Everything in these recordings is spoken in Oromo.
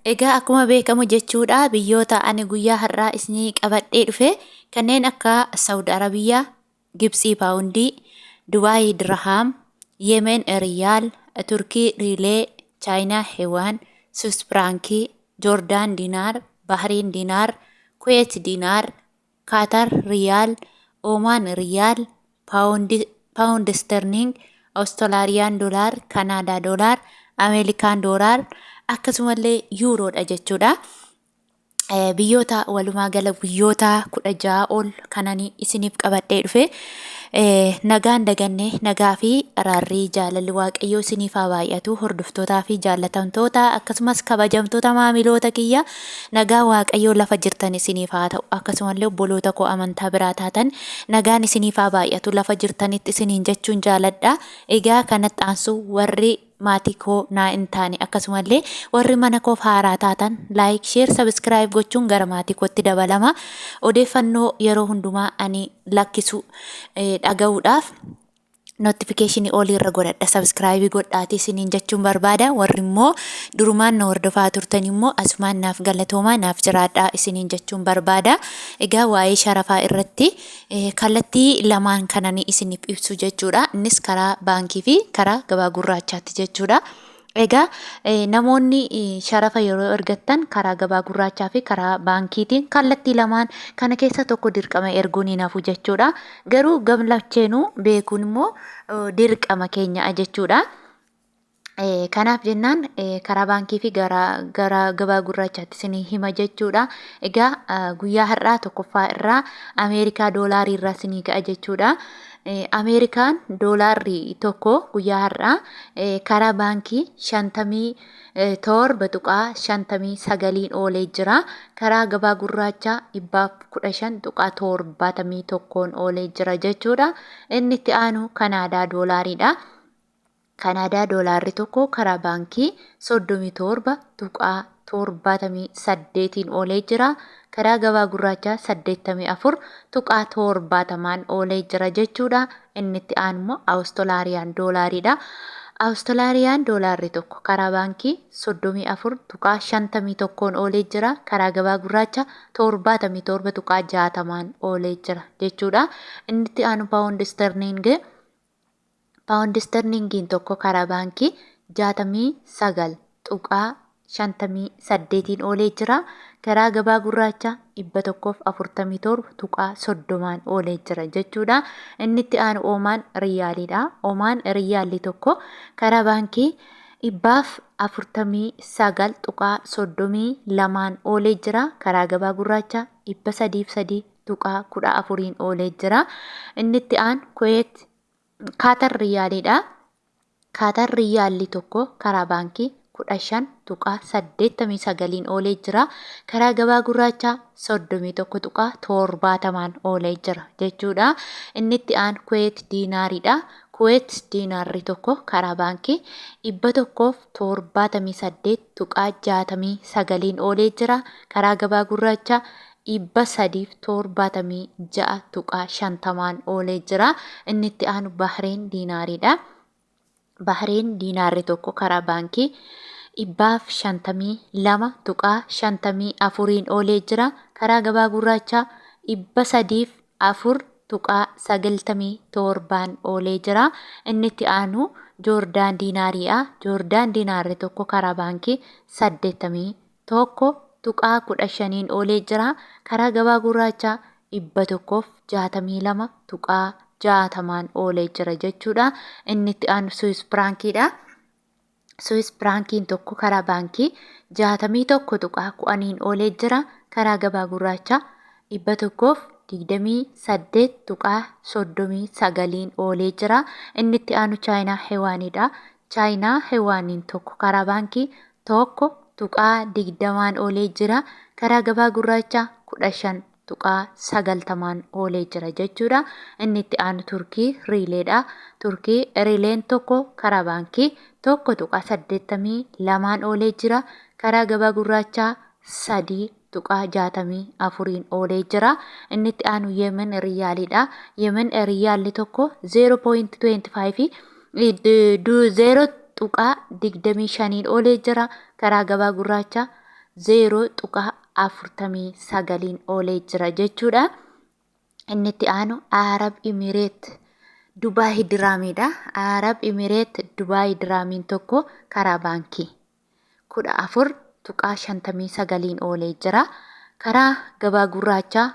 Egaa akkuma beekamu jechuudha, biyyoota ani guyyaa har'aa isinii qabadhee dhufe kanneen akka Saudi Arabiyyaa, Gibtsii Paawundii, Dubaayii Dirhaam, Yemen Riyaal, Turkii Riilee, Chaayinaa Hewaan, Swiss Firaankii, Joordaan Diinaar, Bahriin Diinaar, Kuweet Diinaar, Kaatar Riyaal, Oomaan Riyaal, Paawundi Isterliing, Awustiraariyaan Doolaar, Kanaadaa Doolaar, Ameerikaan Doolaar, akkasumallee Yuuroodha jechuudha. Biyyoota walumaa gala biyyoota 16 ol kanani isiniif qabadhee dhufe. Nagaan daganne, nagaa fi araarri jaalalli Waaqayyoo isiniif haa baay'atu. Hordoftootaa fi jaallatamtoota, akkasumas kabajamtoota maamiloota kiyya, nagaa Waaqayyoo lafa jirtan isiniif haa ta'u. Akkasumallee obboloota koo amantaa biraa taatan, nagaan isiniif haa baay'atu lafa jirtanitti isiniin jechuun jaaladha. Egaa kanatti aansu, warri maatii koo naa hin taane, akkasumallee warri mana koof haaraa taatan, like, share, subscribe gochuun gara maatii kootti dabalama. Odeeffannoo yeroo hundumaa ani lakkisu dhaga'uudhaaf notification olii irra godhadha, subscribe godhaati isiniin jechuun barbaada. Warri immoo durumaan na hordofaa turtan immoo asumaan naaf galatoomaa, naaf jiraadhaa isiniin jechuun barbaada. Egaa waa'ee sharafaa irratti kallattii lamaan kanani isiniif ibsu jechuudha. Innis karaa baankii fi karaa gabaa gurraachaatti jechuudha. Egaa namoonni sharafa yeroo ergattan karaa gabaa gurraachaa fi karaa baankiitiin kallattii lamaan kana keessa tokko dirqama erguun hin hafu jechuudha. Garuu gamlacheenuu beekuun immoo dirqama keenya jechuudha. Kanaaf jennaan karaa baankii fi gara gabaa gurraachaatti isinii hima jechuudha. Egaa guyyaa har'aa tokkoffaa irraa Ameerikaa doolaarii irraa isinii ka'a jechuudha. Ameerikaan doolaarri tokko guyyaa har'aa karaa baankii 57.59n oolee jira. Karaa gabaa gurraachaa 115.71n oolee jira jechuudha. Inni itti aanu Kanaadaa doolaariidha. Kanaadaa doolaarri tokko karaa baankii 37.78n oolee jira. Karaa gabaa gurraachaa 84.70n oolee jira jechuudha. Inni itti aanu immoo Awustiraariyaan doolaariidha. Awustiraariyaan doolaarri tokko karaa baankii 34.51n oolee jira. Karaa gabaa gurraacha 77.60n oolee jira jechuudha. Inni itti aanu Paawundi Isterliing. Paawundi Isterliingiin tokko karaa baankii 69.58n oolee jira. Karaa gabaa gurraacha 147.30n oolee jira jechuudha. Inni itti aanu Oomaan Riyaaliidha. Oomaan Riyaalli tokko karaa baankii 149.32n oolee jira. Karaa gabaa gurraacha 303.14n oolee jira. Inni itti aanu Kuweet Kaatar Riyaaliidha. Kaatar Riyaalli tokko karaa baankii 15.89n oolee jira. Karaa gabaa gurraachaa 31.70n oolee jira jechuudha. Inni itti aanu Kuweet Diinaariidha. Kuweet Diinaarri tokko karaa baankii 178.69n oolee jira. Karaa gabaa gurraachaa 376.50n oolee jira. Inni itti aanu Bahreen Diinaariidha. Bahreen Diinaarri tokko karaa baankii 152.54n oolee jira. Karaa gabaa gurraachaa 304.97n oolee jira. Inni itti aanu Joordaan Diinaariidha. Joordaan Diinaarri tokko karaa baankii 81.15n oolee jira. Karaa gabaa gurraachaa 162.60n oolee jira jechuudha. Inni itti aanu Suwis Firaankiidha. Suwis Firaankiin tokko karaa baankii 61.10n oolee jira. Karaa gabaa gurraachaa 128.39n oolee jira. Inni itti aanu Chaayinaa Hewaanidha. Chaayinaa Hewaaniin tokko karaa baankii 1.20n oolee jira. Karaa gabaa gurraachaa 15.90n oolee jira jechuudha. Inni itti aanu Turkii Riileedha. Turkii Riileen tokko karaa baankii 1.82n oolee jira. Karaa gabaa gurraachaa 3.64n oolee jira. Inni itti aanu Yemen Riyaaliidha. Yemen Riyaalli tokko 0.25, 0.25n oolee jira. Karaa gabaa gurraachaa 0.49n oolee jira jechuudha. Inni itti aanu Arab Imireet Dubaayi Diraamiidha. Arab Imireet Dubaayi Diraamiin tokko karaa baankii 14.59n oolee jira. Karaa gabaa gurraachaa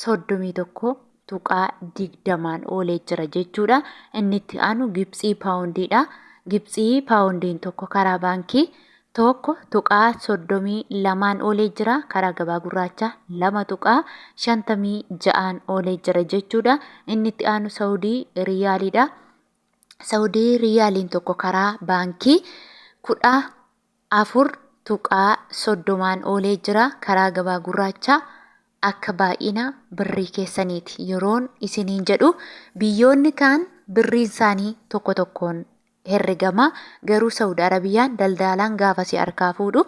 31.20n oolee jira jechuudha. Inni itti aanu Gibtsii Paawundiidha. Gibtsii Paawundiin tokko karaa baankii 1.32n oolee jira. Karaa gabaa gurraachaa 2.56n oolee jira jechuudha. Inni itti aanu Saawudii Riyaaliidha. Saawudii Riyaaliin tokko karaa baankii 14.30n oolee jira. Karaa gabaa gurraachaa akka baay'ina birrii keessaniiti. Yeroon isiniin jedhu biyyoonni kaan birriin isaanii tokko tokkoon herregama. Garuu Saawud Arabiyaan daldaalaan gaafa si harkaa fuudhu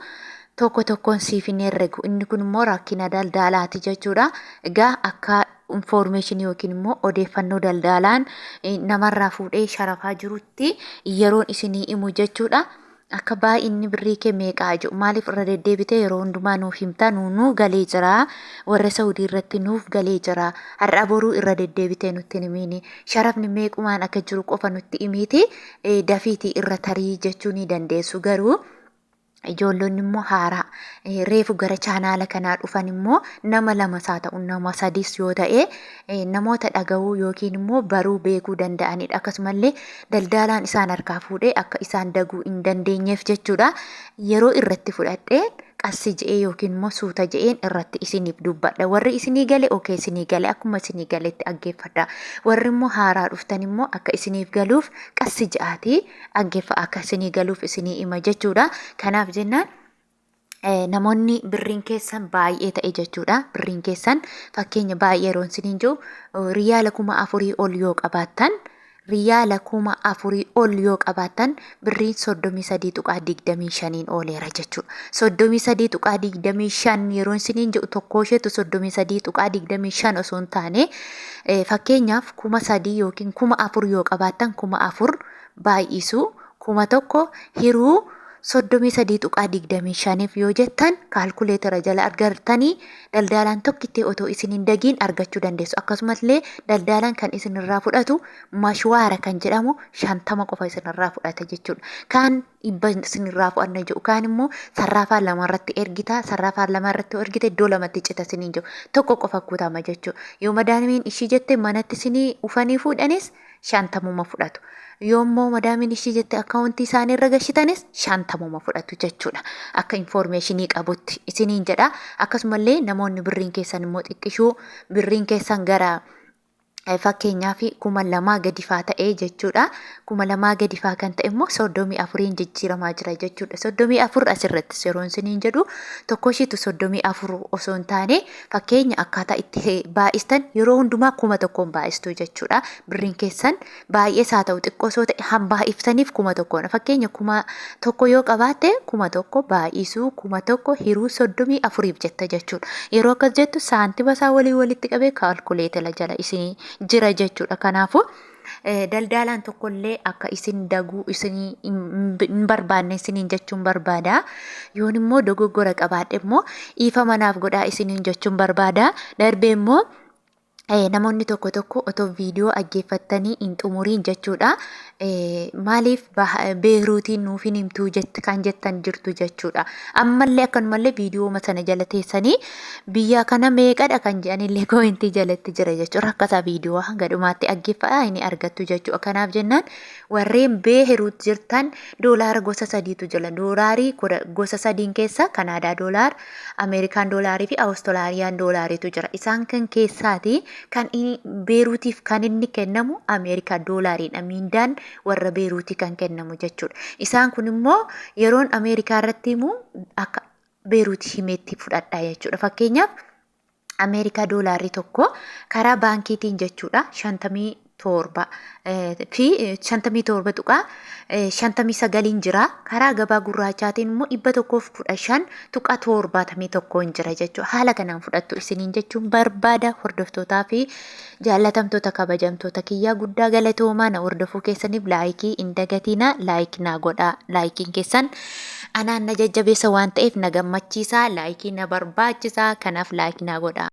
tokko tokkoon siif hin herregu. Inni kun immoo rakkina daldaalaati jechuudha. Egaa akka infoormeeshinii yookiin immoo odeeffannoo daldaalaan namarraa fuudhee sharafaa jirutti yeroon isinii himu jechuudha. Akka baay'inni birrii kee meeqaa jedhu maaliif irra deddeebitee yeroo hundumaa nuuf himta? Nuu galee jira. Warra Saudii irratti nuuf galee jira. Har'a boruu irra deddeebitee nutti hin himiini. Sharafni meequmaan akka jiru qofa nutti himiiti. Dafiitii irra tarii jechuu ni dandeessu. Garuu ijoollonni immoo haaraa reefu gara chaanaala kanaa dhufan immoo nama lamas haa ta'u nama sadis yoo ta'e namoota dhaga'uu yookiin immoo baruu beekuu danda'anidha. Akkasumallee daldaalaan isaan harkaa fuudhee akka isaan daguu hin dandeenyeef jechuudha. Yeroo irratti fudhadhee qassi je'ee yookiin immoo suuta je'een irratti isiniif dubbadha. Warri isinii gale okee isinii gale akkuma isinii galetti dhaggeeffadha. Warri immoo haaraa dhuftan immoo akka isiniif galuuf qassi je'aatii dhaggeeffa akka isinii galuuf isinii hima jechuudha. Kanaaf jennaan namoonni birriin keessan baay'ee ta'e jechuudha. Birriin keessan fakkeenya baay'ee yeroon isiniin jiru riyaala 4000 ol yoo qabaattan, riyaala 4000 ol yoo qabaattan, birriin 33.25n ooleera jechuudha. 33.25 yeroon isiniin jedhu tokkoo isheetu 33.25 osoo hin taane, fakkeenyaaf 3000 yookiin 4000 yoo qabaattan, 4000 baay'isuu 1000 hiruu 33.25f yoo jettan kaalkuleetara jala argattanii daldaalaan tokkitti otoo isin hin dagiin argachuu dandeessu. Akkasumallee daldaalaan kan isinirraa fudhatu mashwaara kan jedhamu 50 qofa isinirraa fudhata jechuudha. Kaan 100 isinirraa fudhanna jedhu, kaan immoo sarraafaa lamarratti ergita, sarraafaa lamarratti yoo ergite iddoo lamatti cita isiniin jedhu, tokko qofa kutama jechuudha. Yoo madaamiin ishii jette manatti isinii ufanii fuudhanis 50 fudhatu. Yoo immoo madaamiin ishii jette akkaawuntii isaanii irra gashitanis 50 fudhatu jechuudha. Akka infoormeeshinii qabutti isiniin jedha. Akkasumallee namoonni birriin keessan immoo xiqqishuu, birriin keessan gara fakkeenyaaf 2000 gadi faa ta'ee jechuudha. 2000 gadi faa kan ta'e immoo 34n jijjiiramaa jira jechuudha. 34 asirratti yeroon isiniin jedhu tokko ishiitu 34 osoo hin taane, fakkeenya akkaataa itti baay'istan yeroo hundumaa 1000n baay'istuu jechuudha. Birriin keessan baay'ees haa ta'u xiqqoo osoo ta'e han baay'iftaniif 1000dha. Fakkeenya 1000 yoo qabaatte, 1000 baay'isuu 1000 hiruu 34f jetta jechuudha. Yeroo akkas jettu saantima isaa walii walitti qabee kaalkuleetela jala isin jira jechuudha. Kanaafuu daldaalaan tokkollee akka isin daguu isinii hin barbaanne isiniin jechuun barbaada. Yoon immoo dogoggora qabaadhe immoo dhiifama naaf godhaa isiniin jechuun barbaada. Darbee immoo namoonni tokko tokko otoo viidiyoo dhaggeeffattanii hin xumuriin jechuudha. Maaliif Beeruutiin nuuf hin himtuu kan jettan jirtu jechuudha. Ammallee akkanumallee viidiyoo sana jala teessanii biyya kana meeqadha kan jedhanillee koomentii jalatti jira jechuudha. Rakkataa viidiyoo hanga dhumaatti dhaggeeffadhaa inni argattu jechuudha. Kanaaf jennaan warreen Beeruut jirtan doolaara gosa sadiitu jira. Doolaarii gosa sadiin keessa Kanaadaa doolaar, Ameerikaan doolaarii fi Awustiraariyaan doolaariitu jira. Isaan kan keessaati kan Beeruutiif kan inni kennamu Ameerikaa doolaariidha. Miindaan warra Beeruutii kan kennamu jechuudha. Isaan kun immoo yeroon Ameerikaa irratti himu akka Beeruutii himeetti fudhadha jechuudha. Fakkeenyaaf Ameerikaa doolaarri tokko karaa baankiitiin jechuudha 53. 7 fi 57 tuqaa 59n jira. Karaa gabaa gurraachaatiin immoo 115.71n jira jechuudha. Haala kanaan fudhattu isiniin jechuun barbaada hordoftootaa fi jaallatamtoota kabajamtoota kiyyaa guddaa galatoomaa na hordofuu keessaniif laayikii hin dagatinaa laayik naa godhaa. Laayikiin keessan anaan na jajjabeessa waan ta'eef na gammachiisa laayikii na barbaachisa kanaaf laayik naa godhaa.